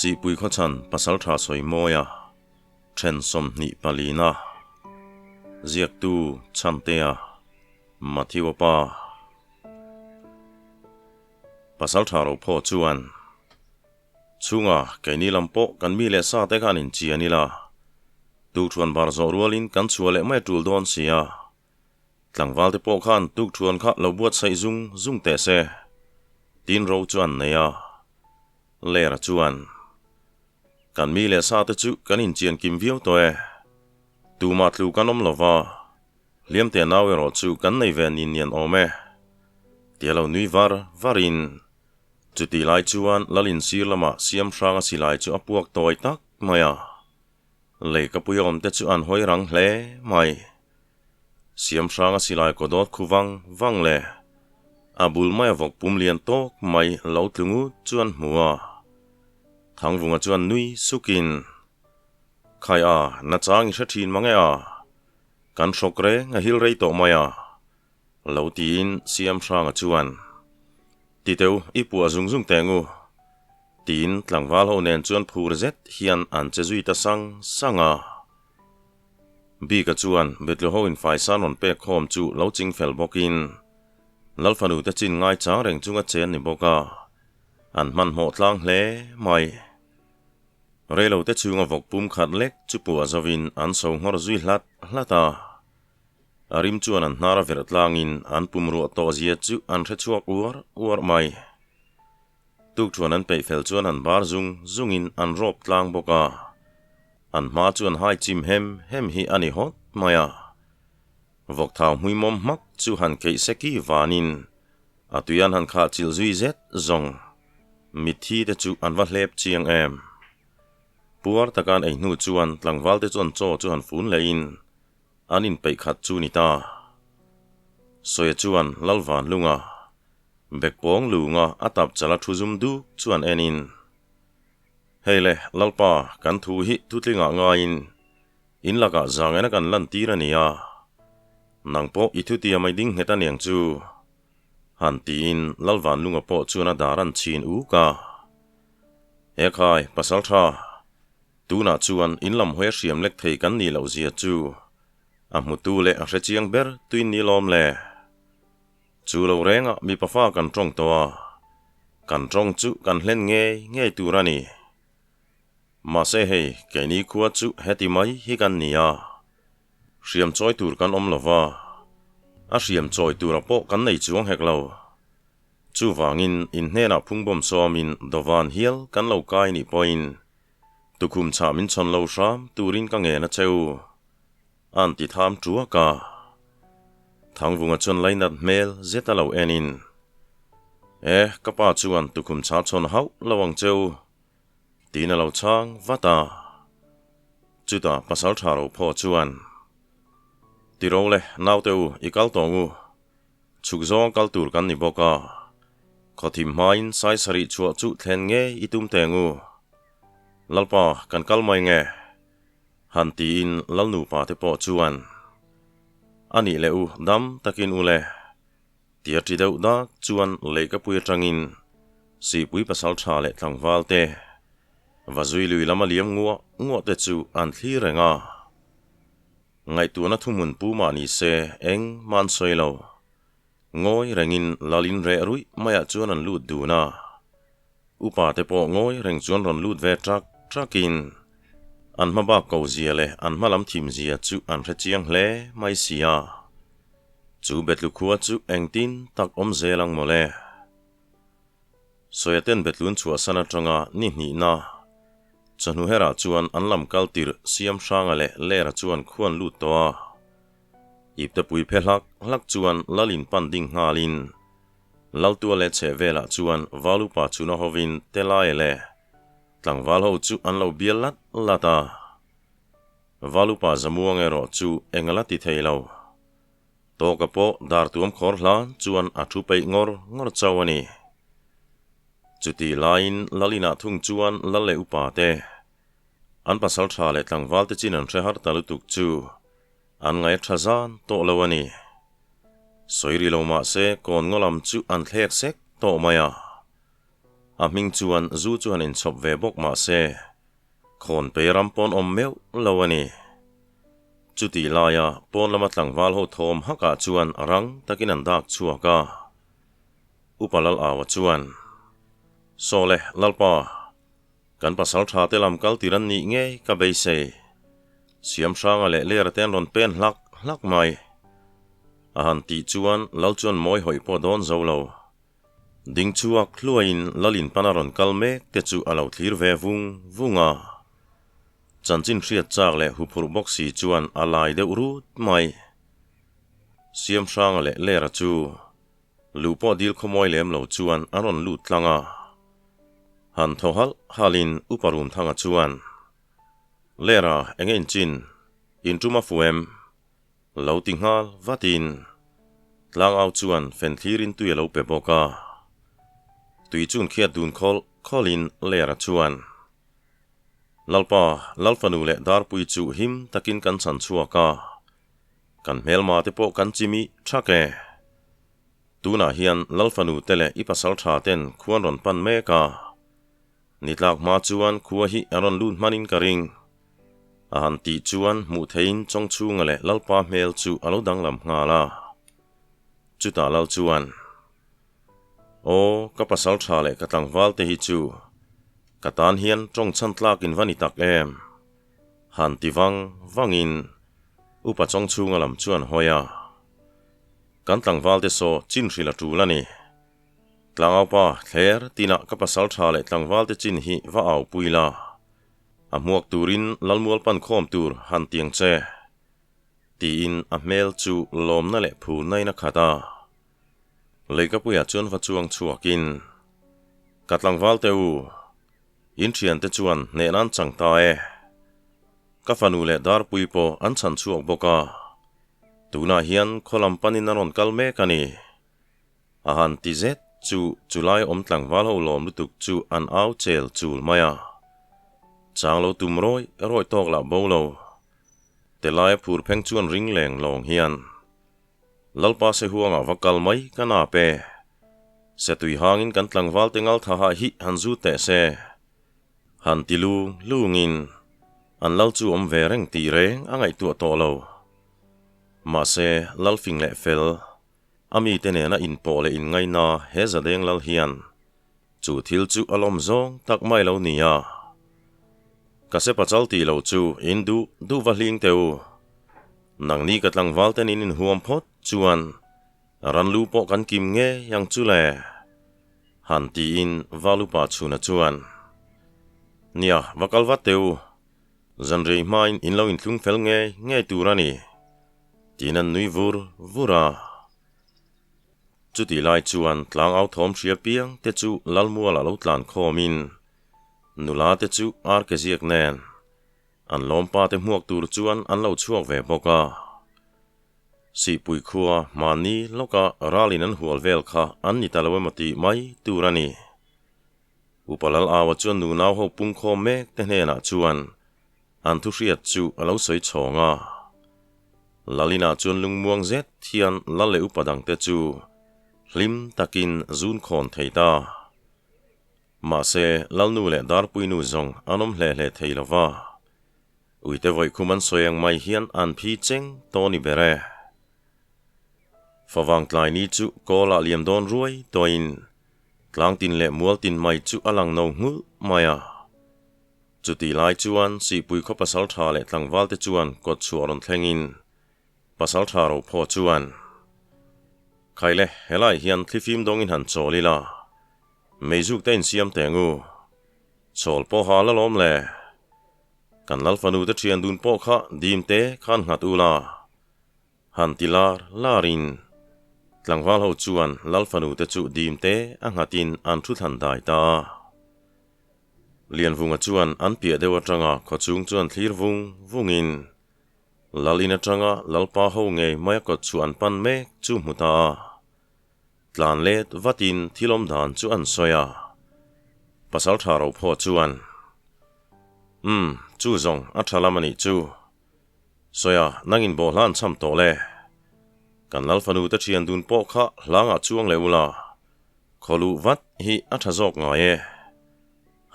Sihpui khawchhan Pasaltha Sawimawia then 24 na Ziaktu Chhantea Matthew-a pa Pasaltha Rophaw chuan Chhunga keini lam pawh kan mi leh sa te khan inchian ila tukṭhuan bar zawh rualin kan chhuah leh mai tul dawn sia. Tlangval te pawh khan tukṭhuan kha lo buatsaih zung zung teh se. Tin ro chu an nei a. Lera chuan, Kan mi leh sa te chu kan inchian kim viau tawh e. Tumah tlu kan awm lo va, hliam teh nau erawh chu kan nei ve nin nian awm e. Tia lo nui var varin, chutih lai chuan Lalin sir lamah siam hranga silai chu a puak tawi tak mai a. Lei ka pui awm te chu an hawi rang hle mai. Siam hranga silai kaw dawt khu vang vang le. A bul maia vawk pum lian tawk mai lo tlu ngut chu an hmu a. Thangvunga chuan nui sukin, Khai a, na chang i hre thin mang e a. Kan hrawk reng a hil rei tawh mai a. Lo tiin Siam hranga chuan, Ti teu, i puah zung zung teh ngu. Tiin tlangval ho nen chuan phur zet hian an che zui ta sang sang a. Bika chuan Betluho in faisan rawn pek khawm chu lo ching fel bawkin Lalfanu te chin ngai chang reng chunga chen ni bawk a, an hmanhmawh tlang hle mai. Reilo te chhunga vawk pum khat lek chu puah zovin an so nghawr zui hlat hlat a. A rim chuan an hnar a verh tlangin an pum ruah tawh zia chu an hre chhuak uar uar mai. Tukṭhuan an peih fel chuan an bar zung zungin an rawp tlang bawk a, an hma chu an hai chim hem hem hi a ni hawt mai a. Vawkthau hmuimawm hmak chu han keih seki vanin a tui an han khah chilh zui zet zawng. Mitthi te chu an va hlep chiang em. Puar taka an ei hnu chuan tlangval te chuan chaw chu han fun lehin an inpeih khat chu ni ta. Sawia chuan Lalvan lunga Bekpawng lunga a tap chala thu zum duk chuan enin, Hei le, Lalpa, kan thu hi thutlingah ngaiin in lakah zangena kan lantir a ni a, nang pawh i thutia mai ding nghet aniang chu, han tiin Lalvan lunga pawh chuan a dar an chhin uk a. He khai, pasal tha, tunah chuan in lam hawi a hriam lek thei kan nih loh zia chu a hmutu leh a hrechiang ber tuin ni lawm le. Chu lo rengah mipa fa kan tawng tawh a, kan tawng chu kan hlen ngei ngei tur a ni. Mahse hei, keini khua chu heti mai hi kan ni a, hriam chawi tur kan awm lo va, a hriam chawi tura pawh kan nei chuang hek lo. Chuvangin in hnenah phungbawm sawmin dawvan hial kan lo kai nih pawhin tukhum chhah min chhawn lo hram turin ka ngen a che u. An ti tham tuak a. Thangvunga chuan lainat hmel zet a lo en in, E, ka pa chuan tukhum chhah chhawn hauh lo ang che u, tiin a lo chhang vat a. Chutah pasal tha ro phaw chuan, Ti ro le, naute u, i kal tawng u. Chhuk zawng kal tur kan ni bawk a. Khawthim hmain sai sarih chhuah chu thlen ngei i tum teng u. Lalpa, kan kal mai nge? Han tiin lal nupa te pawh chuan, A nih leh u, dam takin u le, tia ṭi deuh dak chuan leihkapui aṭangin Sihpui pasal ṭha leh tlangval te, Vazui lui lama liam nguah nguah te chu an thlir reng a. Ngaihtuahna thuhmun pu mah ni se eng mah an sawi lo. Ngawi rengin lalin reh ruih maiah chuan an lut dun a. Upa te pawh ngawi reng chuan rawn lut ve ṭak ṭakin an hma bak ko zia leh an hma lam thim zia chu an hre chiang hle mai si a. Chu betlu khua chu engtin tak awm zel ang mawle. Sawiaten betlun chhuahsan atanga ni hnihna chawhnu herah chuan an lam kal tirh Siam Hranga leh Lera chuan khuan lut tawh a. Iptepui phe hlak hlak chuan Lalin pan ding nghalin Laltua leh chheh velah chuan Valupa chhuna hovin Telaia leh tlangval ho chu an lo bial lat lat a. Valupa Zamuang erawh chu eng a la ti thei lo. Tawka pawh dar tuam khawr hlan chuan a thu peih ngawr ngawr chauh a ni. Chutih laiin Lalinah thung chuan Lal leh upa te, an pasal tha leh tlangval te chin an hre har ta lutuk chu an ngaih tha zan tawh lo a ni. Sawi ri lo mah se kawn ngaw lam chu an thlek sek tawh mai a. A hming chuan zu chu han inchhawp ve bawk mah se, khawn pei ram pawn awm meuh lo a ni. Chutih laia pawn lama tlangval ho thawm hakah chuan rang takin an dak chhuak a. Upa Lal Aua chuan, Sawle, Lalpa, kan pasal tha te lam kal tir an nih ngei ka beisei. Siamhranga leh Lera te an rawn pen hlak hlak mai. A han tih chuan Lal chuan mawi hawih pawh dawn zo lo. Ding chhuak hluaiin Lalin pana rawn kal mek te chu a lo thlir ve vung vung a. Chanchin hriat chak leh huphurh bawk si chuan a lai deuh rut mai. Siamhranga leh Lera chu Lu pawh dil khawmawi lem lo chuan a rawn lut tlang a. Han thaw halh halhin Upa Rumthanga chuan, Lera, enge in chin? In tum a fu em? Lo ti nghal vatin tlangau chuan fen thlirin tui a lo pe bawk a. Tui chun khiat dun khawlh khawlhin Lera chuan, Lalpa, Lalfanu leh Darpui chu him takin kan chhan chhuak a. Kan hmelma te pawh kan chimi thak e. Tunah hian Lalfanu te leh i pasal tha ten khuan rawn pan mek a. Ni tlak hma chuan khua hi a rawn lut hmanin ka ring. A han tih chuan hmuh theiin Chawngchhunga leh Lalpa hmel chu a lo danglam nghal a. Chutah Lal chuan, Aw, ka pasal tha leh ka tlangval te hi chu ka tan hian tawng chhan tlakin va ni tak em. Han ti vang vangin Upa Chawngchhunga lam chuan hawi a, Kan tlangvalte saw chin hrilh a tul a ni. Tlangaupa thler tinah ka pasal tha leh tlangvalte chin hi va au pui la, a hmuak turin Lalmual pan khawm tur han tiang che, tiin a hmel chu lawmna leh phurnain a khat a. Leikapuiah chuan va chuang chhuakin, Ka tlangvalte u, In thiante chuan hneh nan chang ta e. Ka fanu leh Darpui pawh an chhan chhuak bawk a. Tunah hian khaw lam panin a rawn kal mek a ni. A han ti zet chu chulai awm tlangval ho lawm lutuk chu an au chel chul mai a. Chang lo tum rawih rawih tawk lah bo lo. Telaia phur pheng chuan ring leng lawng hian Lalpa Sehuangah va kal mai ka nap e. Setui hangin kan tlangval te ngal thaha hi han zu teh se. Han ti lung lungin an lal chu awm ve reng tih reng a ngaihtuah tawh lo. Mahse, Lalfing leh fel, a mite nena inpawh leh inngaina he Zadeng lal hian chu thil chu a lawm zawng tak mai lo nia. Ka se pachal tih loh chu in duh duh va hling teh u. Nangni ka tlangval ten in inhuam phawt chuan ran lu pawh kan kim ngei ang chu le. Han tiin Valupa chhuna chuan, Nia, va kal vat teh u. Zanrei hmain in lo inthlung fel ngei ngei tur a ni, tiin an nui vur vur a. Chutih lai chuan tlangau thawm hria piang te chu Lalmuala lo tlan khawmin nula te chu ar ke ziak nen an lawmpa te hmuak tur chuan an lo chhuak ve bawk a. Sihpui khua hmanni lawka ralin an hual vel kha an ni ta lo emaw tih mai tur a ni. Upa Lal Aua chuan nunau ho pungkhawm mek te hnenah chuan An thu hriat chu a lo sawi chhawng a. Lalina chuan lungmuang zet hian lal leh upa dangte chu hlim takin zun khawn thei ta. Mahse, Lalnu leh Darpuinu zawng an awm hle hle thei lo va. Uite vawikhum an sawi ang mai hian an phi cheng tawh ni ber e. Favang tlai ni chu kawlah liam dawn ruai tawhin tlangtin leh mualtin mai chu a lang no nghulh mai a. Chutih lai chuan Sihpui khaw pasal tha leh tlangval te chuan kawt chhuah rawn thlengin pasal tha ro phaw chuan, Khaile, helai hian thlifim dawngin han chawl ila, meizuk te insiam teh ngu, chawl pawha la lawm le, kan Lalfanu te thian dun pawh kha dim te khan nghat ula, Han ti lar larin tlangval ho chuan Lalfanu te chu dim te a nghatin an thu thlan dai ta a. Lianvunga chuan an piah deuh atanga khawchhung chuan thlir vung vungin Lal in atanga Lalpa ho ngei mai a kawt chu an pan mek chu hmu ta a. Tlan let vatin thil awm dan chu an sawi a. Pasaltha Rophaw chuan, Umm, chu zawng a tha lam a nih chu. Sawi a, nangin bawhhla an cham tawh le. Kan Lalfanu te thian dun pawh kha hlangah chuang leh ula, khaw luh vat hi a tha zawk ngai e.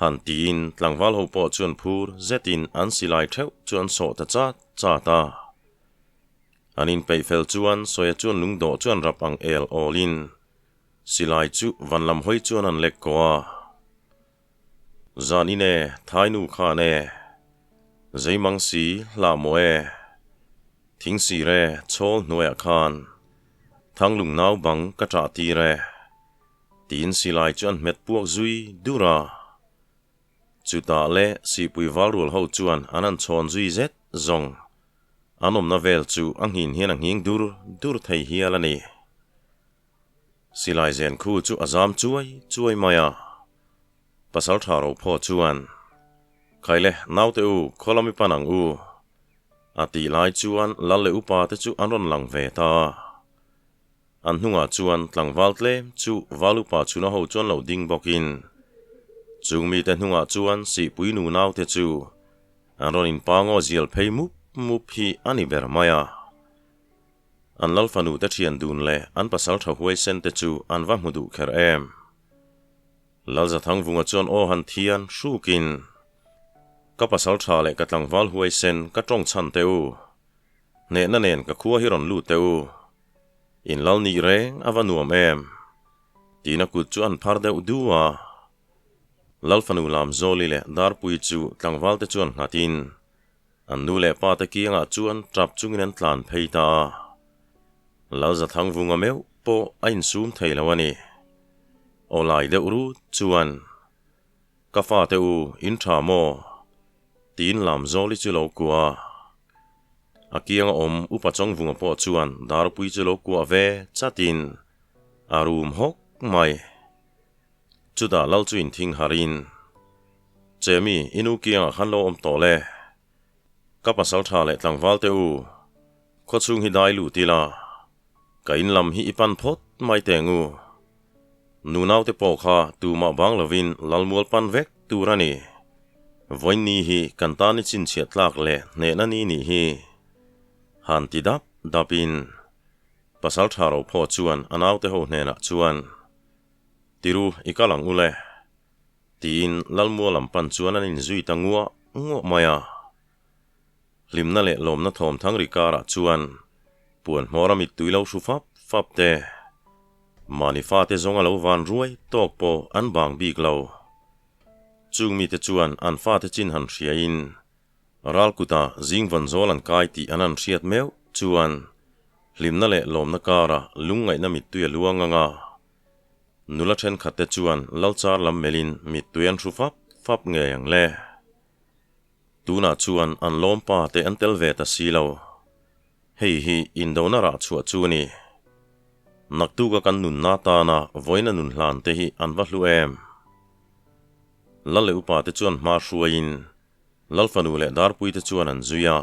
Han tiin tlangval ho pawh chuan phur zetin an silai theuh chu an sawh ta chat chat a. An inpeih fel chuan Sawia chuan lungdawh chuan rap ang el awlin silai chu van lam hawi chuan an lek kawh a. Zan in e, thai nu khan e, zeimang si hlah maw e, thing sir e, chhawl hnuaiah khan thanglung nau bang ka ṭah tir e. Tiin silai chu an hmet puak zui dur a. Chutah leh sihpui valrual ho chuan an han chhawn zui zet zawng. An awmna vel chu a nghin hian a nghing dur dur thei hial a ni. Silai zen khu chu a zam chuai chuai mai a. Pasal tha ro phaw chuan, Khaile, naute u, khaw i pan ang u. A tih lai chuan lal leh upa te chu an rawn lang ve ta a. An hnungah chuan tlangval tlem chu Valupa chhuna ho chuan lo ding bawkin chung mite hnungah chuan Sihpui nu naute chu an rawn inpangaw zial phei mup mup hi a ni ber mai a. An lal fanu te thian dun leh an pasal tha huaisen te chu an va hmu duh kher em. Lalzathangvunga chuan aw han thian hrukin, Ka pasal tha leh ka tlangval huaisen ka tawng chhan teh u. Hnehna nen ka khua hi rawn lut teh u. In lal nih reng a va nuam em? Tiin a kut chu an phar deuh du a. Lal fanu Lamzawli leh Darpui chu tlangval te chuan nghatin an nu leh pa te kiangah chuan tap chungin an tlan phei ta a. Lal Zathangvunga meuh pawh a insum thei lo a ni. Aw lai deuh rut chuan, Ka fate u, in tha maw? Tiin Lamzawli chu lo kuah a. A kianga awm Upa Chawngvunga pawh chuan Darpui chu lo kuah ve chatin a rum hawk mai. Chutah Lal chu inthing harin, Chemi, i nu kiangah khan lo awm tawh le. Ka pasal tha leh tlangval te u, khawchhung hi dai lut ila, ka in lam hi i pan phawt mai teng u. Nunaute pawh kha tumah bang lovin lalmual pan vek tur a ni. Vawiin hi kan tan i chhinchhiah tlak leh hnehna ni nih hi. Han ti dap dapin Pasal tha ro phaw chuan a naute ho hnenah chuan, Tiru i kal ang u le. Tiin lalmual lam pan chuan an inzui ta nguah nguah mai a. Hlimna leh lawmna thawm thang ri karah chuan puan hmawra mittui lo hru fap fap te, mahni fate zawng a lo van ruai tawk pawh an bang bik lo. Chung mite chuan an fate chin han hriain ral kutah zing vawn zawl an kai tih an han hriat meuh chuan hlimna leh lawmna karah lungngaihna mittui a luang ang a. Nula thenkhatte chuan lalchar lam melhin mittui an hru fap fap ngei ang le. Tunah chuan an lawm pa te an tel ve ta si lo. Hei hi indona rah chhuah chu a ni. Naktuka kan nunna tana vawiina nun hlan te hi an va hlu em? Lal leh upa te chuan hma hruaiin Lal fanu leh Darpui te chuan an zui a.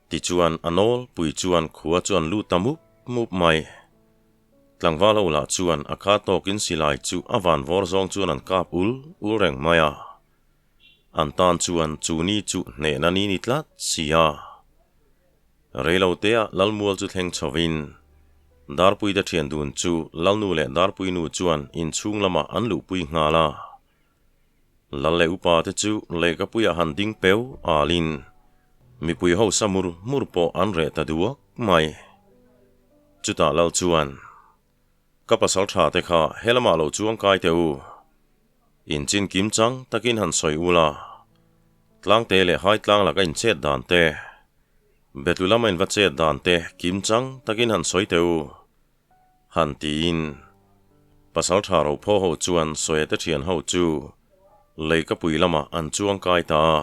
Tichuan a nawl pui chuan khua chu an lut ta mup mup mai. Tlangval ho lah chuan a kha tawkin silai chu a van vawr zawng chuan an kap ul ul reng mai a. An tan chuan chu ni chu hnehna ni ni tlat si a. Reilotea Lalmual chu thleng chhovin Darpuite thian dun chu Lalnu leh Darpuinu chuan inchhung lamah an luhpui nghal a. Lal leh upa te chu lehkapuiah han ding peu alin mipui ho sa mur mur pawh an reh ta duak mai. Chutah Lal chuan. Ka pasal tha te kha he lamah lo chuang kai teh u. Inchin kim chang takin han sawi u la. Tlangte leh hai tlang laka inchet dan te, betlu lama inva chet dan te kim chang takin han sawi teh u. Han tiin pasal tha ro phaw ho chuan sawi te thian ho chu leikapui lamah an chuang kai ta a.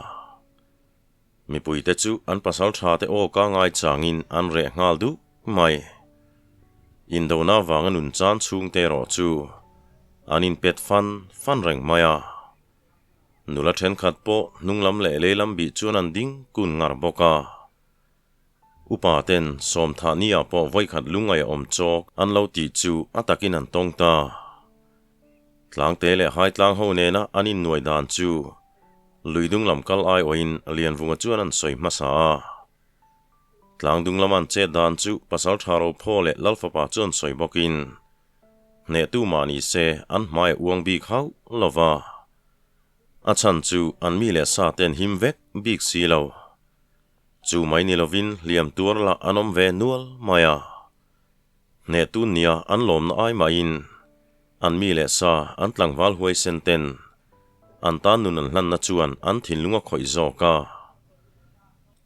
Mipuite chu an pasal tha te aw ka ngai changin an reh nghal duh mai. Indona vanga nun chan chhungte erawh chu an inpet fan fan reng mai a. Nula thenkhat pawh hnunglam leh leilam bih chuan an ding kun ngar bawk a. Upa ten sawmthah nia pawh vawikhat lungngaih a awm chawk an lo tih chu a takin an tawng ta. Tlangte leh haitlang ho nena an innuai dan chu Lui dung lam kal aiawhin Lianvunga chuan an sawi hmasa a. Tlang dung lama an chet dan chu Pasal Tha Rophaw leh Lalfapa chuan sawi bawkin hnehtu mah ni se an hmai a uang bik hauh lo va. A chhan chu an mi leh sa te an him vek bik si lo. Chu mai ni lovin hliam tuar lah an awm ve nual mai a. Hnehtu nia an lawmna ai mahin an mi leh sa an tlangval huaisen ten an tan nun an hlanna chuan an thinlung a khawih zawk a.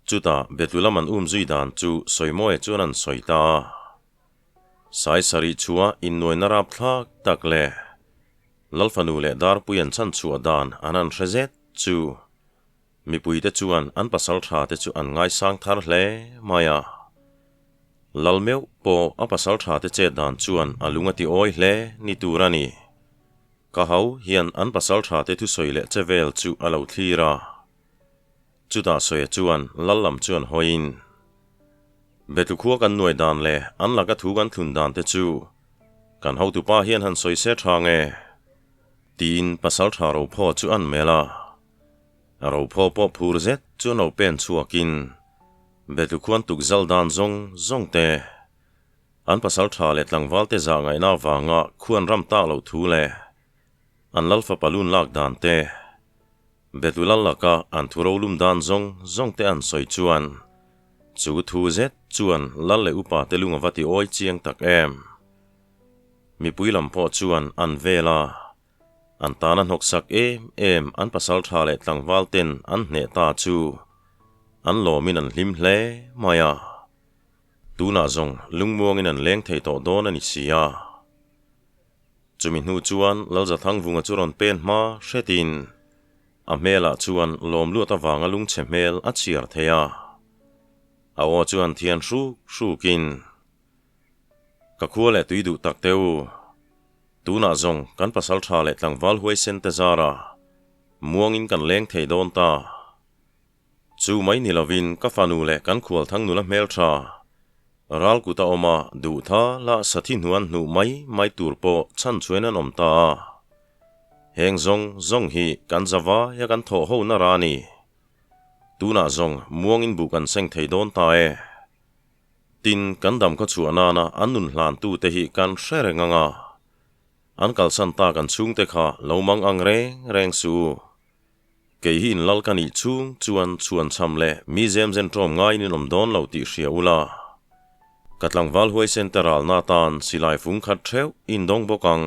Chutah betlu lam an um zui dan chu Sawimawia chuan an sawi ta a. Sai sarih chhuah innuaina rapthlak tak leh Lalfanu leh Darpui an chhan chhuah dan an han hre zet chu mipuite chuan an pasal tha te chu an ngaisang thar hle mai a. Lal meuh pawh a pasal tha te chet dan chuan a lung a ti awi hle ni tur a ni. Ka ho hian an pasal tha te thusawi leh che vel chu a lo thlir a. Chutah Sawia chuan lal lam chuan hawiin, Betlu khua kan nuai dan leh an laka thu kan thlun dan te chu kan hotupa hian han sawi se tha nge? tiin pasaltha Rophaw chu an melh a. Rophaw pawh phur zet chu an lo pen chhuakin Betlu khuan tukzal dan zawng zawng te, an pasaltha leh tlangval te zah ngaihna avanga khuan ram tak loh thu leh an lal fapa lun lak dan te, Betlu lal laka an thu rolum dan zawng zawng te an sawi chuan chu thu zet chuan lal leh upa te lung a va ti awi chiang tak em. Mipui lam pawh chuan an vel a, an tan a hnawksak em em an pasal tha leh tlangval ten an hneh ta chu an lawmin an hlim hle mai a. Tunah zawng lungmuangin an leng thei tawh dawn a ni si a. Chumi hnu chuan Lalzathangvunga chu rawn pen hma hretin a hmelah chuan lawmluat avanga lungchhe hmel a chhiar thei a. A aw chuan thian hruk hrukin, Ka khua leh tui duh tak teh u. Tunah zawng kan pasal tha leh tlangval huaisen te zara muangin kan leng thei dawn ta. Chu mai ni lovin ka fanu leh kan khualthang nula hmeltha ralkut a awm a, duhtha la sathi hnuan hnuh mai mai tur pawh chhan chhuain an awm ta a. Heng zawng zawng hi kan zavaia kan thawh ho na ra a ni. Tunah zawng muangin buh kan seng thei dawn ta e. Tin, kan dam khaw chhuah nana an nun hlantute hi kan hre reng ang a. An kalsan tak an chhungte kha lo mang ang reng reng suh u. Kei hi in lal ka nih chhung chuan chhuan chham leh mi zem zen ṭawm ngaiin in awm dawn lo tih hria ula. Ka tlangval huaisen te ralna atan silai fung khat ṭheuh in dawng bawk ang.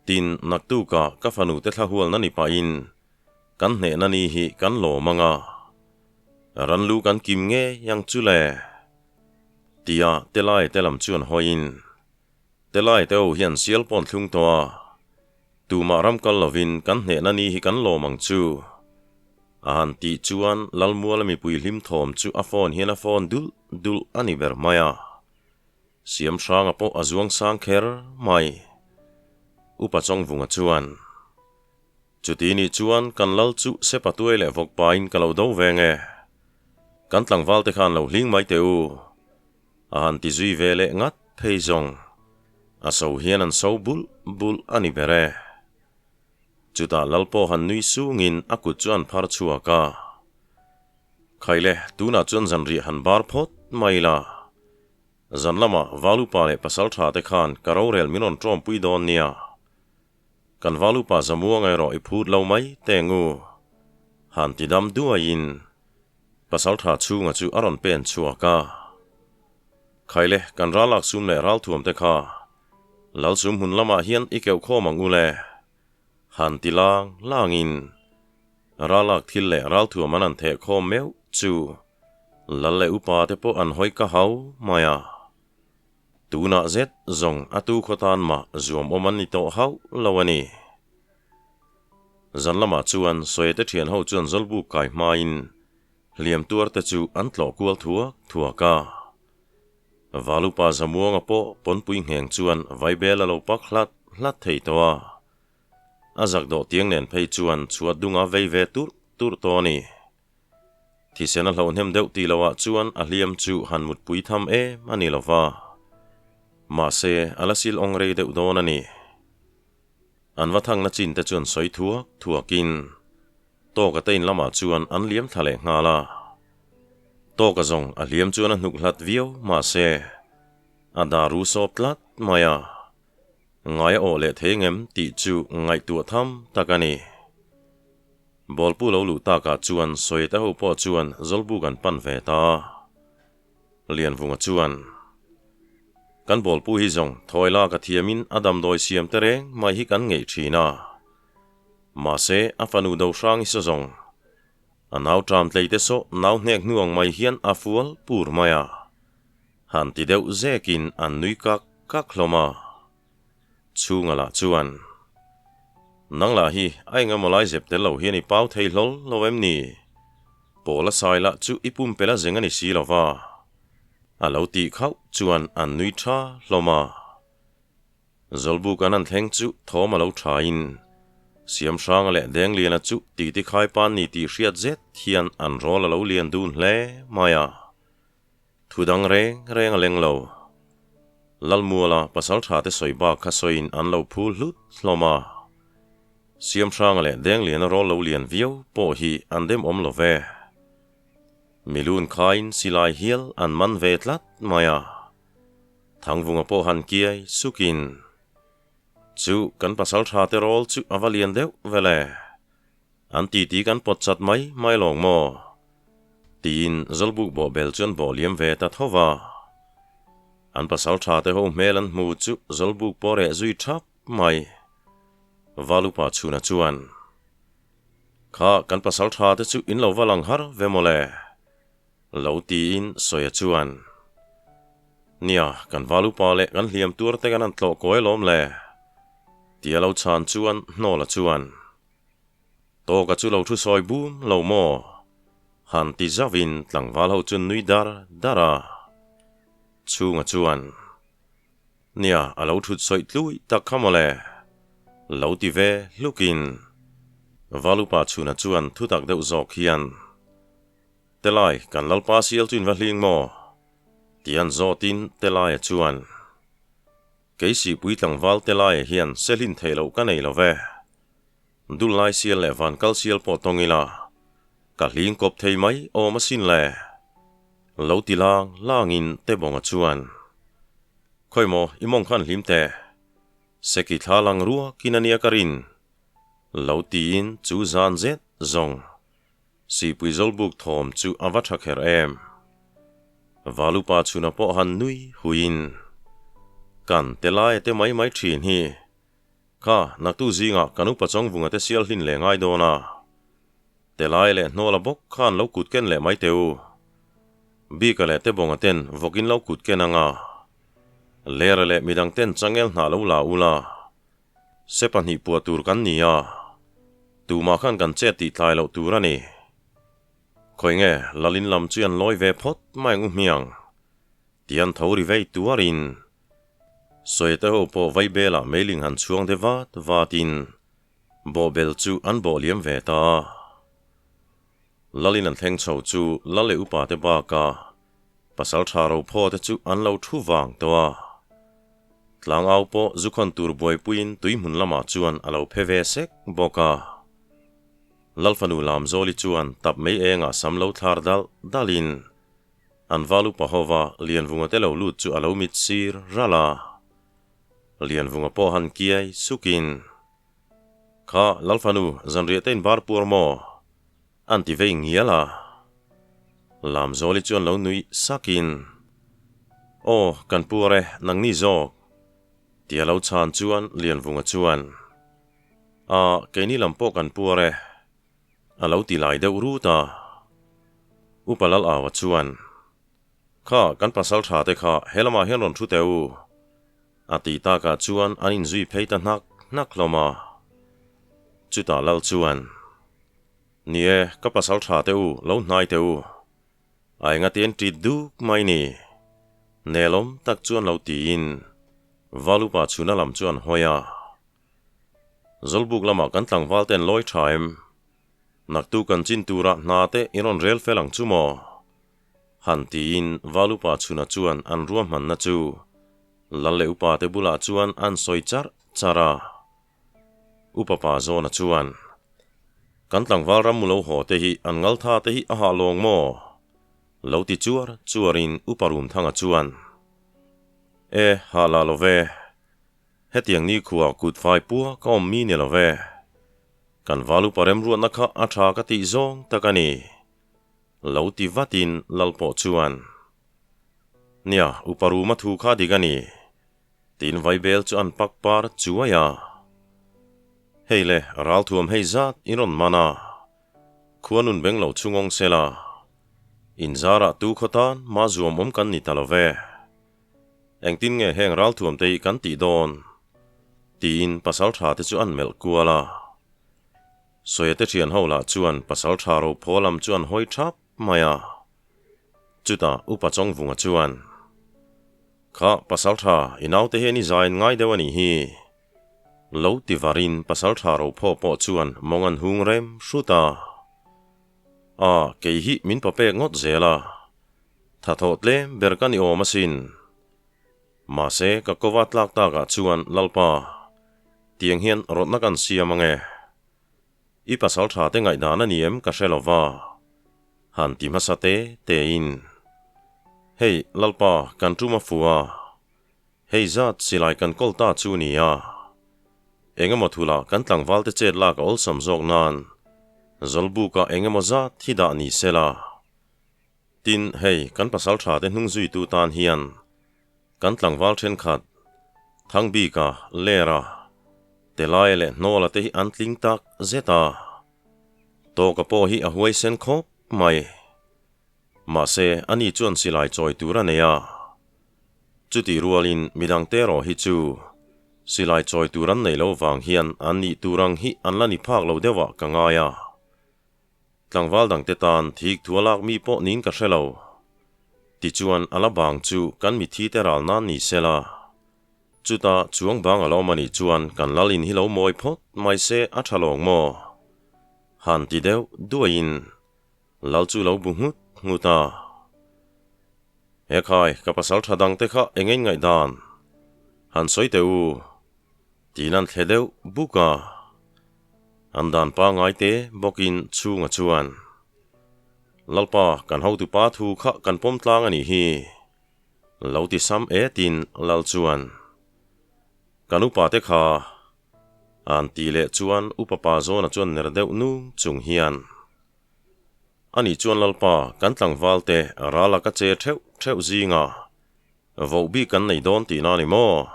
Tin, naktukah ka fanu te thla hualna ni pahin kan hnehna ni hi kan lawm ang a. Ranlu kan kim ngei ang chu le. Tia Telai te lam chuan hawiin. Telai te ho hian sial pawn thlung tawh a, tumah ram kal lovin kan hnehna ni hi kan lawm ang chu. A han tih chuan Lalmuala mipui hlim thawm chu a phone hian a phone dulh dulh a ni ber mai a. Siam hranga pawh a zuang sang kher mai. Upa Chawngvunga chuan, Chuti nih chuan kan lal chu sepa tuai leh vawk pain ka lo do ve nge. Kan tlangval te khan lo hling mai teh u. A han ti zui ve leh ngat phei zawng. A so hian an so bulh bulh a ni ber e. Chutah lal pawh han nui sungin a kut chu an phar chhuak a. Khaile, tunah chuan zanriah han bar phawt mai la. Zan lamah Valupa leh Pasaltha te khan ka rorel min rawn tawmpui dawn nia. Kan Valupa Zamuanga erawh i phut lo mai teng u. Han ti dam duaiin Pasaltha chhunga chu a rawn pen chhuak a. Khaile, kan ralak sum leh ralthuam te kha Lalsum hmun lamah hian i keuh khawm ang u le. Han ti lang langin ralak thil leh ralthuam an han theh khawm meuh chu Lal leh upa te pawh an hawi ka hau mai a. Tunah zet zawng a tu khaw tan mah zuam awm an ni tawh hauh lo a ni. Zan lamah chuan Sawite thian ho chuan Zawlbuk kai hmain hliam tuar te chu an tlawh kual thuak thuak a. Valupa Zamuanga pawh pawnpui ngheng chuan vaibel a lo pak hlat hlat thei tawh a. A zak dawh tiang nen phei chuan chhuat dunga vei ve turh turh tawh a ni. Thisen a hlauhnem deuh tih loh ah chuan a hliam chu han mutpui tham em a ni lova. Mahse, a la sil awng rei deuh dawn a ni. An va thangna chin te chuan sawi thuak thuakin Tawka te in lamah chuan an liam thla leh nghal a. Tawka zawng a hliam chuan a hnuk hlat viau mahse a dar ru sawp tlat mai a. Ngai a awh leh thei ngem tih chu ngaihtuah tham tak a ni. Bawlpu lo luh takah chuan Sawite ho pawh chuan Zawlbuk an pan ve ta. Lianvunga chuan, Kan bawlpu hi zawng thawi lak a thiamin a damdawi siam te reng mai hi kan ngeih thin a. Mahse, a fanu do hrang hi saw zawng. A nau ṭam tlei te saw nau hnek hnu ang mai hian a fual pur mai a. Han ti deuh zekin an nui kak kak hlawm a. Chhunga lah chuan, Nang lah hi a eng emaw lai zep tel lo hian i pau thei hlawl lo em ni? Pawl a sai lah chu i pumpelh a zeng a ni si lo va. A lo tih khauh chuan an nui tha hlawm a. Zawlbuk an han thleng chu thawm a lo thain Siamhranga leh Dengliana chu titi khai pan ni tih hriat zet hian an rawl a lo lian dun hle mai a. Thu dang reng reng a leng lo. Lalmuala pasal tha te sawi bak kha sawiin an lo phul hlut hlawm a. Siamhranga leh Dengliana rawl lo lian viau pawh hi an dem awm lo ve. Milun khain silai hial an man ve tlat mai a. Thangvunga pawh han kiai sukin, Chu kan pasal tha te rawl chu a va lian deuh vel e. An titi kan pawt chat mai mai lawng maw? Tiin Zawlbuk bawhbel chu an bawh liam ve ta tho va. An pasal tha te ho hmel an hmu chu Zawlbuk pawh reh zui thap mai. Valupa chhuna chuan, Kha kan pasal tha te chu in lo va lang har ve mawle. Lo tiin Sawia chuan, Nia, kan valupa leh kan hliam tuar te kan han tlawh kawi alawm le. Tia lo chhan chuan Hnawla chuan, Tawka chu lo thu sawi bum lo maw? Han ti zauhin tlangval ho chuan nui dar dar a. Chhunga chuan, Nia, a lo thut sawi tlui tak kha mawle. Lo ti ve hlukin Valupa chhuna chuan thutak deuh zawk hian, Telai, kan Lalpa sial chu in va hling maw? Tian zawtin Telaia chuan, Kei sihpui tlangval Telaia hian sehlin theih loh ka nei lo ve. Dul lai sial leh van kal sial pawh tawng ila, ka hling kawp thei mai awm asin le. Lo ti lang langin Tebonga chuan, Khawi maw, i mawng khan hlim teh. Seki thla lang ruakin a nia ka rin. Lo tiin chu zan zet zawng. Sihpui Zawlbuk thawm chu a va tha kher em? Valupa chhuna pawh han nui huiin, Kan te laia te mai mai thin hi. Kha, naktu zingah kan upa Chawngvunga te sial hlin leh ngai dawn a. Te lai leh hnawla bawk khan lo kut ken leh mai teh u. Bika leh Tebawnga ten vawkin lo kut ken anga. Lera leh midang ten changel hnah lo la ula. Se 2 puah tur kan ni a, tumah khan kan chet tih tlai loh tur a ni. Khawi nge Lalin lam chu an lawi ve phawt mai ang u hmiang? Ti an tho ri vei tuarin Sawite ho pawh vai belah meiling han chhuang de vat vatin bawhbel chu an bawh liam ve ta a. Lalin an thleng chho chu Lal leh upa te bakah Pasal tha ro phaw te chu an lo thu vang tawh a. Tlangau pawh zu khawn tur buaipuiin tui hmun lamah chuan a lo phe ve sek bawk a. Lalfanu Lamzawli chuan tap mei engah sam lo thlar dalh dalhin an val upa hova Lianvunga te lo lut chu a lo mit sir ralh a. Lianvunga pawh han kiai sukin, Kha Lalfanu, zanriah te inbar puar maw? An ti vei ngial a. Lamzawli chuan lo nui sakin, Aw, kan puar e, nangni zawk. Tia lo chhan chuan Lianvunga chuan, A, keini lam pawh kan puar e. A lo ti lai deuh rut a. Upa Lalaua chuan, Kha, kan pasal tha te kha he lamah hian rawn thu teh u. A tih takah chuan an inzui phei ta hnak hnak hlawm a. Chutah Lal chuan, Ni e, ka pasal tha teh u, lo hnai teh u. A engati an ṭit duk mai ni. Nelawm tak chuan lo tiin Valupa chhuna lam chu an hawi a. Zawlbuk lamah kan tlangval te an lawi ṭha em? Naktu kan chin turah hna te i rawn rel fel ang chu maw? Han tiin Valupa chhuna chuan an ruahmanna chu Lal leh upa te bulah chuan an sawi charh charh a. Upa pa Zawna chuan, Kan tlangval ram mu lo haw te hi an ngaltha te hi a hah lawng maw? Lo ti chuar chuarin Upa Rumthanga chuan, E, hah lah lo ve. Hetiang nikhua kut fai pua ka awm mi ni lo ve. Kan val upa remruatna kha a tha ka tih zawng tak a ni. Lo ti vatin lal pawh chuan, Nia, upa ruma thu kha dik a ni. Tiin vaibel chu an pak par chuai a. Hei le, ralthuam hei zat in rawn man a. Khua nun beng lo chhungawng sela. Inzarah tu khaw tan mah zuam awm kan ni ta lo ve. Engtin nge heng ralthuam te hi kan tih dawn? Tiin pasaltha te chu an melh kual a. Sawia te thian ho lah chuan pasaltha rophaw lam chu an hawi thap mai a. Chutah Upa Chawngvunga chuan, Kha pasaltha, i naute hian i zai an ngai deuh a nih hi. Lo ti varin pasaltha rophaw pawh chuan mawng an hung rem hrut a. A, kei hi min pa pek ngawt zel a. Tha thawh tlem ber ka ni awm asin. Mahse, ka kova tlak takah chuan Lalpa, tiang hian rawtna kan siam ange. I pasal tha te ngaihdan a ni em ka hre lova, han ti hmasa te tein. Hei, Lalpa, kan tum a fu a. Hei zat silai kan kawl ta chu nia. Engemaw thula kan tlangval te chet lak a awlsam zawk nan Zawlbuka engemaw zat hi dah ni sela. Tin, hei kan pasal tha te hnung zuitu tan hian kan tlangval thenkhat Thangbika, Lera, Telaia leh Hnawla te hi an tling tak zet a. Tawka pawh hi a huaisen khawp mai. Mahse, ani chuan silai chawi tur a nei a. Chutih rualin midangte erawh hi chu silai chawi tur an neih loh vang hian an nih tur ang hi an la ni phak lo deuhah ka ngai a. Tlangval dangte tan thik thu a lak mi pawh niin ka hre lo. Tichuan a la bang chu kan mithi te ral nan ni se la. Chuta chuang bang a la awm a nih chuan kan lal in hi lo mawi phawt mai se a tha lawng maw? Han ti deuh duaiin Lal chu lo bu nghut nghut a. He khai, ka pasal tha dang te kha eng in ngaihdan? Han sawi teh u. Tiin an thle deuh buk a. An dan pangai te bawkin chhunga chuan, Lalpa, kan hotupa thu kha kan pawm tlang a nih hi. Lo ti sam etin Lal chuan, Kan upa te kha An tih leh chuan upa pa zawna chuan ner deuh nung chung hian, Ani chuan Lalpa, kan tlangval te rala ka che theuh theuh zinga voh bik kan nei dawn tihna a ni maw?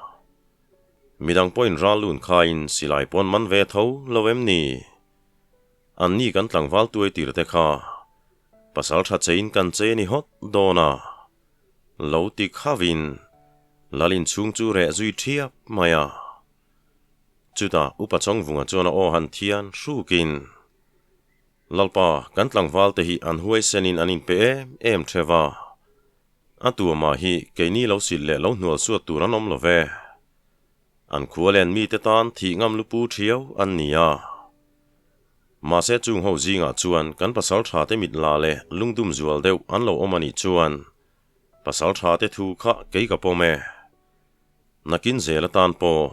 Midang pawhin ral lun khaiin silai pawn man ve tho lo em ni? Anni kan tlangval tuai tir te kha pasal tha chein kan che ni hawt dawn a, lo ti khavin Lal inchhung chu reh zui thiap mai a. Chutah Upa Chawngvunga chuan a aw han thian hrukin, Lalpa, kan tlangval te hi an huaisenin an inpe em em theuh a. A tuamah hi keini lo silh leh lo hnual suat tur an awm lo ve. An khua len mite tan thih ngam lupu thiau an ni a. Mahse chung ho zingah chuan kan pasal tha te mit la leh lungdum zual deuh an lo awm a nih chuan pasal tha te thu kha kei ka pawm e. Nakin zel atan pawh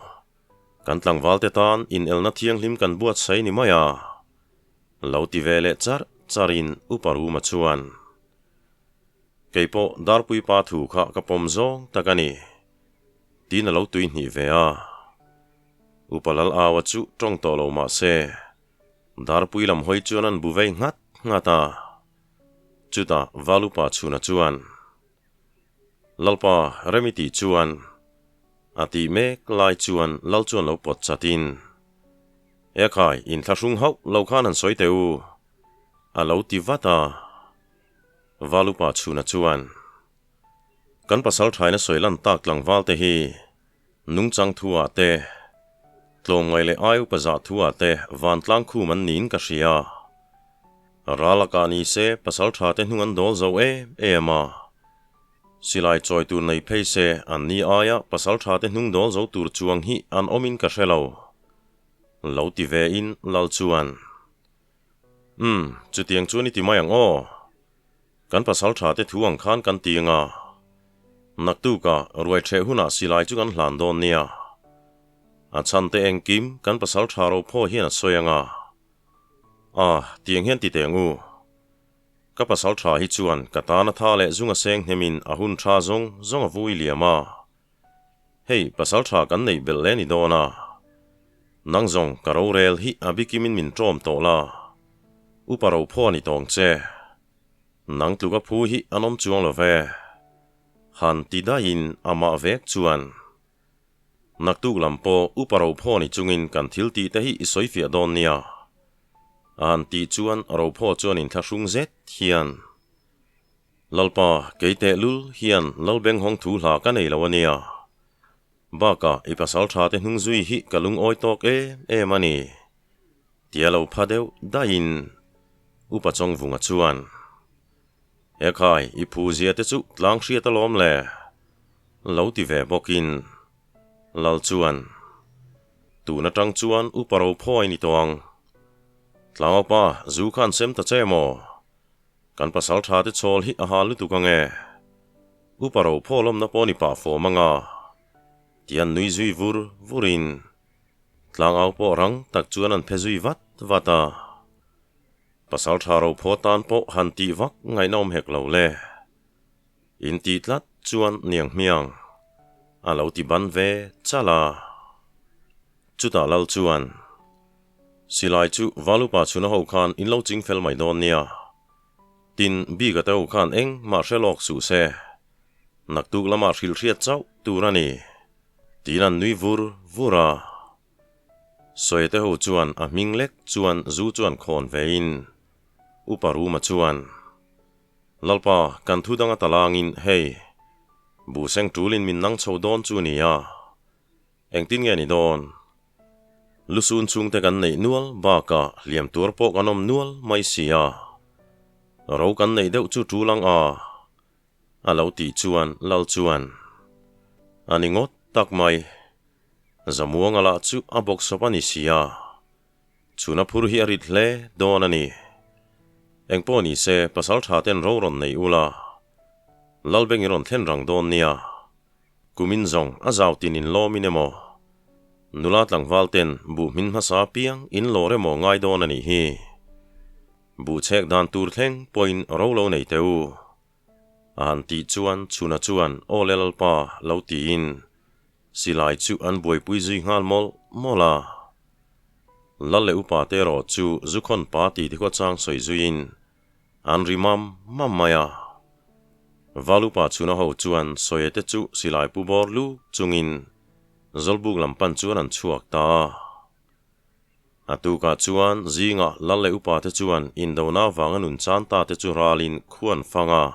kan tlangval te tan inelna thianghlim kan buatsaih ni mai a, lo ti ve leh char charin Upa Ruma chuan, Kei pawh Darpui pa thu kha ka pawm zawng tak a ni, tiin a lo tui hnih ve a. Upa Lal Aua chu tawng tawh lo mah se, Darpui lam hawi chuan an bu vei nghat nghat a. Chutah Val Upa Chhuna chuan, Lalpa Remi tih chuan a tih mek lai chuan Lal chuan lo pawt chatin, Ekhai, inthlahrung hauh lo khan han sawi teh u, a lo ti vat a. Valupa chhuna chuan, Kan pasal thaina sawi lan tak tlangval te hi nungchang thu ah te, tlawmngaih leh ai upa zah thu ah te vantlang khum an niin ka hria. Ral a kah ni se pasal tha te hnung an dawl zo em em a. Silai chawi tur nei phei se an ni aia pasal tha te hnung dawl zo tur chuang hi an awm in ka hre lo. Lo ti ve in Lal chuan, Umm, chutiang chuan i ti mai ang aw. Kan pasal tha te thu ang khan kan ti anga. Naktukah ruai ṭheh hunah silai chu kan hlan dawn nia. A chhan te engkim kan pasal tha ro phaw hian a sawi anga. A, tiang hian ti teh ang u. Ka pasal tha hi chuan ka tana tha leh zung a seng hnemin a hun tha zawng zawng a vui liam a. Hei, pasal tha kan neih belh le ni dawn a. Nang zawng ka rorel hi a bikimin min ṭawm tawh la, upa ro phaw a ni tawng che. Nang tluka phu hi an awm chuang lo ve. Han ti daihin amah vek chuan, Naktuk lam pawh upa ro phaw ni chungin kan thil tih te hi i sawi fiah dawn nia. A han tih chuan ro phaw chuan inthlahrung zet hian, Lalpa, kei tehlul hian Lalbenghawng thu hla ka nei lo a nia. Bakah i pasal tha te hnung zui hi ka lungawi tawk em em a ni. Tia lo pha deuh daihin Upa Chawngvunga chuan, He khai, i phu zia te chu tlang hriat alawm le, lo ti ve bawkin Lal chuan, Tun atang chuan Upa Rophawi ni tawh ang. Tlangaupa, zu khan sem ta che maw? Kan pasal tha te chawl hi a ha lutuk ange. Upa Rophaw lawmna pawh ni pah fawm anga, tian nui zui vur vurin Tlangau pawh rang tak chuan an phe zui vat vat a. Pasal tha rophaw tan pawh han tih vak ngaihna awm hek lo le. In tih tlat chuan niang hmiang a lo ti ban ve chal a. Chutah lal chuan, Silai chu Valupa chhuna ho khan in lo ching fel mai dawn nia. Tin, Bika te ho khan eng mah hre lawk suh se. Naktuk lamah hrilh hriat chauh tur a ni. Tiin an nui vur vur a. Sawite ho chuan a hming lek chuan zu chuan khawn vein Upa Ruma chuan, Lalpa, kan thu danga talangin hei, buhseng tulin min nang chho dawn chu nia, engtin nge ni dawn? Lusun chhungte kan neih nual bakah hliam tuar pawh kan awm nual mai si a, ro kan neih deuh chu tul ang a, A lo tih chuan Lal chuan, A ni ngawt tak mai. Zamuanga lah chu a bawksawp a ni si a, chhuna phur hi a rit hle dawn a ni. Engpawh ni se pasal tha ten ro rawn nei ula, Lalbeng i rawn thlen rang dawn nia. Kumin zawng a zau tin in lawm in emaw, nula tlangval ten buh hmin hmasa apiang in lawr emaw ngai dawn a nih hi. Buh chhek dan tur thleng pawhin ro lo nei teh u. A han tih chuan Chhuna chuan Aw le Lalpa lo tiin silai chu an buaipui zui nghal mawlh mawlh a. Lal leh upa te erawh chu Zukhawn pa tih tikhaw chang sawi zuiin an ri mam mam mai a. Val upa Chhuna ho chuan Sawia te chu silai pu bawr luk chungin Zawlbuk lam pan chuan an chhuak ta a. A tukah chuan zingah lal leh upa te chuan indona avanga nun chan ta te chu ralin khu an fang a.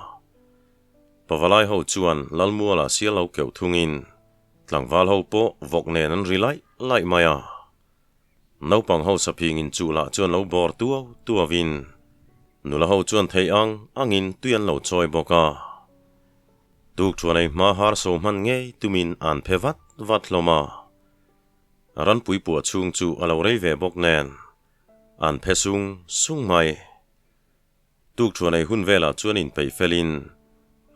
Pavalai ho chuan Lalmuala sial lo keuh thungin tlangval ho pawh vawk nen an ri laih laih mai a. Naupang ho saphingin chuh lah chuan lo bawr tuau tuauin nula ho chuan theih ang angin tui an lo chawi bawk a. Tukṭhuan ei hma har so hman ngei tumin an phe vat vat hlawm a. Ranpui puah chhung chu a lo rei ve bawk nen an phe sung sung mai. Tukṭhuan ei hun velah chuan inpeih felin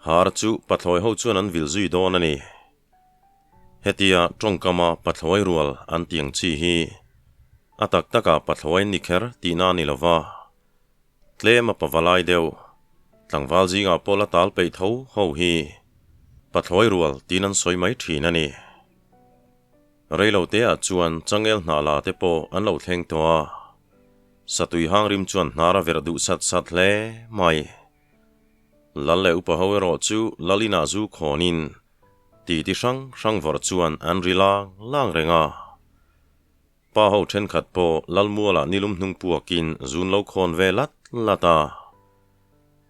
har chu pathlawi ho chuan an vil zui dawn a ni. Hetia tawngkama pathlawi rual an ti ang chi hi a tak takah pathlawi an ni kher tihna a ni lo va, tlem a pavalai deuh tlangval zingah pawh la tal peih tho ho hi pathlawi rual tiin an sawi mai thin a ni. Reilote ah chuan changel hnah la te pawh an lo thleng tawh a, satui hang rim chuan hnar a verh duh sat sat hle mai. Lal leh upa ho erawh chu lal inah zu khawnin titi hrang hrang vawrh chuan an ri lang lang reng a. Pa ho thenkhat pawh lal mualah nilum hnung puakin zun lo khawn ve lat lat a.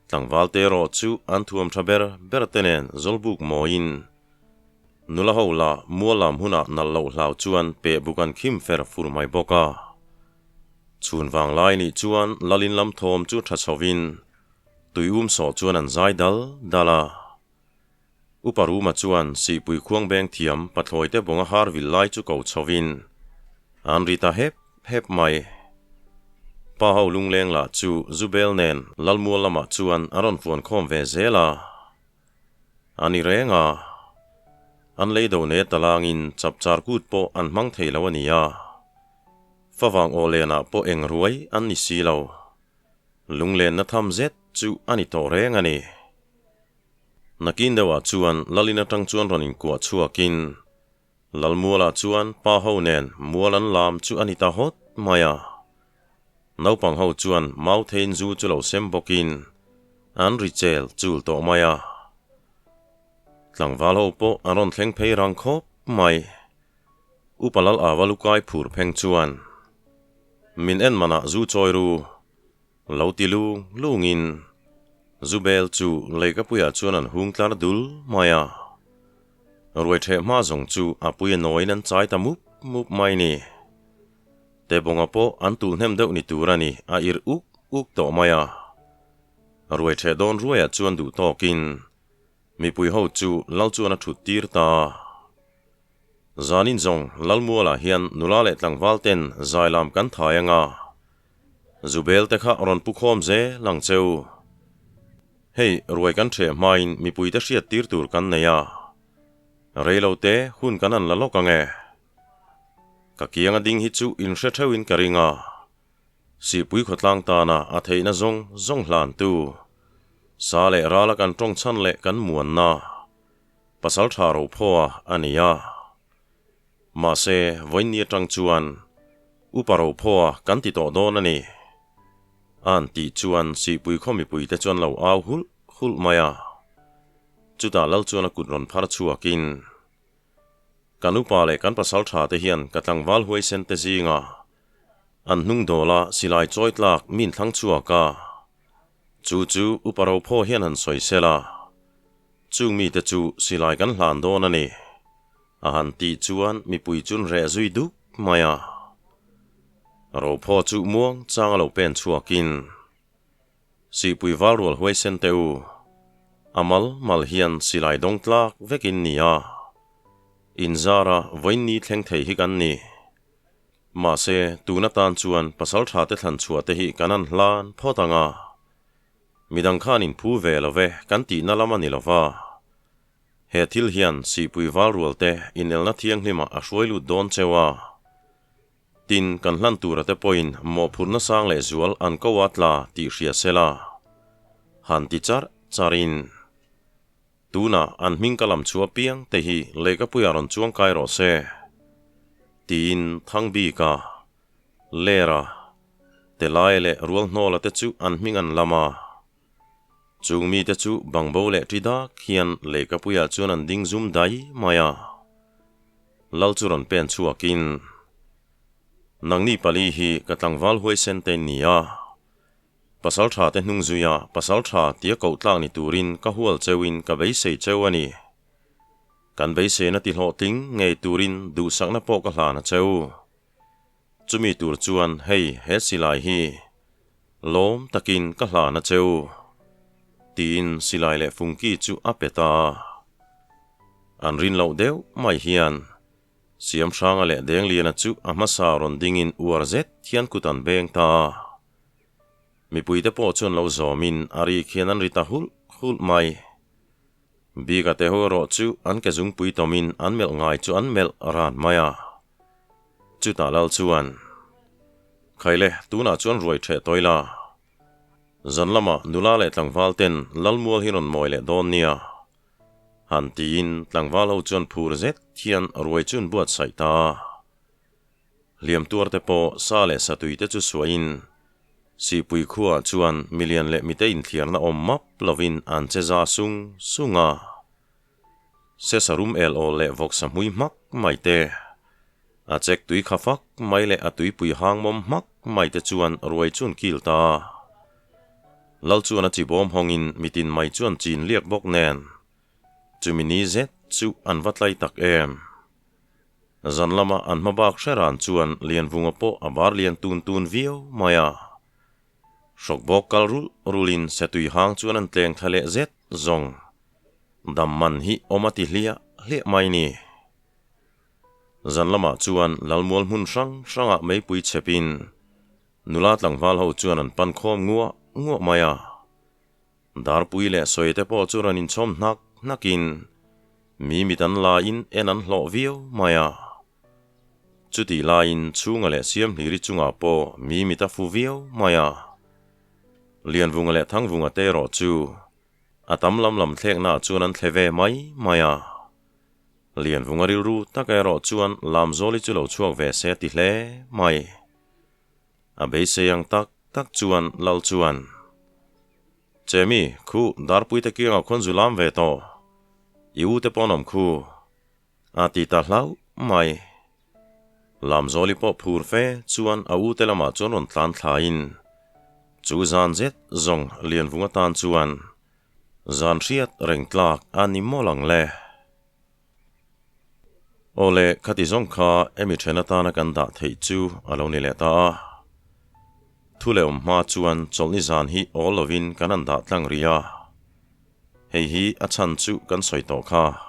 Tlangval te erawh chu an thuam tha ber ber te nen zawlbuk mawiin Nula ho la mual lam hunah nalh loh hlau chuan peh buk an khim fer fur mai bawk a. Chhun vang lai nih chuan Lalin lam thawm chu tha chhovin tui um sawh chuan an zai dal dal a. Upa Ruma chuan Sihpui khuang beng thiam pathlawi te bawnga har vil lai chu ko chhovin an ri ta hep hep mai. Pa ho lungleng lah chu Zubel nen Lalmual lamah chuan a rawn fuan khawm ve zel a. A ni reng a, an lei do ne talangin chapchar kut pawh an hmang thei lo a ni a, favang aw lenah pawh eng ruai an ni si lo. Lunglenna tham zet chu a ni tawh reng a ni. Nakin deuhah chuan Lalin atang chuan rawn inkuah chhuakin. Lalmualah chuan pa ho nen mual an lam chu a ni ta hawt mai a. Naupang ho chuan mautheiin zu chu lo sem bawkin an ri chel chul tawh mai a. Tlangval ho pawh an rawn thleng phei rang khawp mai. Upa Lal Ava lukai phur pheng chuan min en manah zu chawi ru lo ti lung lungin zu bel chu leikapuiah chuan an hung tlar dul mai a. Ruai ṭheh hma zawng chu a pui a nawiin an chai ta mup mup mai ni. Tebawnga pawh an tulh hnem deuh ni tur a ni, a irh uk uk tawh mai a. Ruai ṭheh dawn ruaiah chuan duh tawkin mipui ho chu Lal chuan a ṭhut tir ta a. Zanin zawng Lalmualah hian nula leh tlangval ten zai lam kan thai anga Zubel te kha rawn pu khawm zel ang che u. Hei ruai kan ṭheh hmain mipui te hriat tir tur kan nei a, reilo te hun kan han la lawk ang e. Ka kianga ding hi chu in hre theuhin ka ring a, Sihpui khawtlang tana a theihna zawng zawng hlantu, sa leh rala kan tawng chhan leh kan muanna, pasal tha ro phaw a a ni a. Mahse, vawiinni atang chuan upa ro phaw a kan ti tawh dawn a ni. A'n tih chuan Sihpui khaw mipuite chuan lo au hulh hulh mai a. Chutah Lal chuan a kut rawn phar chhuakin, Kan upa leh kan pasal tha te hian ka tlangval huaisen te zinga an hnung dawla silai chawi tlak min thlang chhuak a, chu chu upa Rophaw hian han sawi sel a, chung mite chu silai kan hlan dawn a ni, a han tih chuan mipui chun reh zui duk mai a. Rophaw chu muang chang a lo pen chhuakin. Sihpui val rual huaisen teh u. A mal mal hian silai dawng tlak vekin ni a. Inzara vawiinni thleng thei hi kan ni. Mahse, tun atan chuan pasal tha te thlan chhuah te hi kan han hlan phawt ang a. Midang khan inphu ve lo ve kan tihna lam a ni lo va. He thil hian Sihpui val rual te inelna thianghlimah a hruai lut dawn cheu a. Tin, kan hlan tura te pawhin mawhphurhna sang leh zual an ko a tla tih hria se la. Han ti charh charhin, Tunah an hming ka lam chu apiang te hi lehkapuiah rawn chuang kai rawh se, tiin Thangbika, Lera, Telaia leh Rualhnawla te chu an hming an lam a. Chung mite chu bangbo leh ṭi dak hian lehkapuiah chuan an ding zum dai mai a. Lal chu rawn pen chhuakin, Nangni pali hi ka tlangval huaisen te in ni a, pasal tha te hnung zuia pasal tha tia koh tlak ni turin ka hual cheuin ka beisei cheu a ni. Kan beiseina ti hlawhtling ngei turin duhsakna pawh ka hlan a cheu. Chumi tur chuan hei he silai hi lawm takin ka hlan a cheu, tiin silai leh fungki chu a pe ta a. An rin loh deuh mai hian Siamhranga leh Dengliana chu a hmasa rawn dingin uar zet hian kut an beng ta a. Mipuite pawh chuan lo zawmin a rik hian an ri ta hulh hulh mai. Bika te ho erawh chu an ke zungpui tawmin an melh ngai chu an melh ran mai a. Chutah lal chuan, Khaile, tunah chuan ruai ṭheh tawi la. Zan lamah nula leh tlangval ten Lalmual hi rawn mawi leh dawn nia. Han tiin tlangval ho chuan phur zet hian ruai chu an buatsaih ta a. Hliam tuar te pawh sa leh satui te chu suahin Sihpui khuaah chuan milian leh mite inthliarna awm map lovin an che za sung sung a. Sesa rum el awl leh vawksa hmui hmak mai te, a chek tui kha fak mai leh a tuipui hang mawm hmak mai te chuan ruai chu an kil ta a. Lal chuan a chi bawm hawngin mitin mai chuan chin liak bawk nen chumi ni zet chu an va tlai tak em. Zan lama an hma bak hre ran chuan Lianvunga pawh a bar lian tun tun viau mai a. Hrawk bawk kal rulh rulhin setui hang chuan an tleng thla leh zet zawng. Dam man hi awm a ti hliah hliah mai ni. Zan lamah chuan Lalmual hmun hrang hrangah meipui chhepin nula tlangval ho chuan an pan khawm nguah nguah mai a. Darpui leh sawi te pawh chu rawn inchhawm hnak hnakin mi mit an laiin en an hlawh viau mai a. Chutih laiin chhunga leh Siamhliri chungah pawh mi mit a fu viau mai a. Lianvunga leh Thangvunga te erawh chu a tam lam lam thleknaah chuan an thle ve mai mai a. Lianvunga rilru tak erawh chuan Lamzawli chu lo chhuak ve se a ti hle mai. A beisei ang tak tak chuan Lal chuan, Chemi, khu Darpuite kiangah khuan zu lam ve tawh. I u te pawh an awm khu. A ti ta hlauh mai. Lamzawli pawh phur fe chuan a u te lamah chuan rawn tlan thlaiin chu zan zet zawng Lianvung atan chuan zan hriat reng tlak a ni mawlh ang le. Aw le, khati zawng kha emi then atana kan dah theih chu a lo ni leh ta a. Thu leh awm hma chuan chawlhni zan hi awl lovin kan han dah tlang rih a. Hei hi a chhan chu kan sawi tawh kha.